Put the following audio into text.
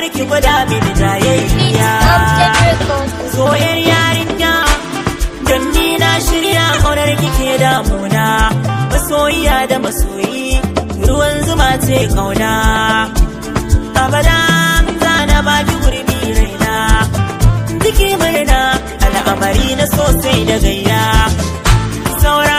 Karki gwada mini jayayya. Upton Records. Zoyar yarinya, don ni na shirya, ƙaunar kike damuna. Masoyiya da masoyi, ruwan zuma ce ƙauna. Abada zana baki gurbi raina. Jiki murna, al'amari na sosai da gayya. Saura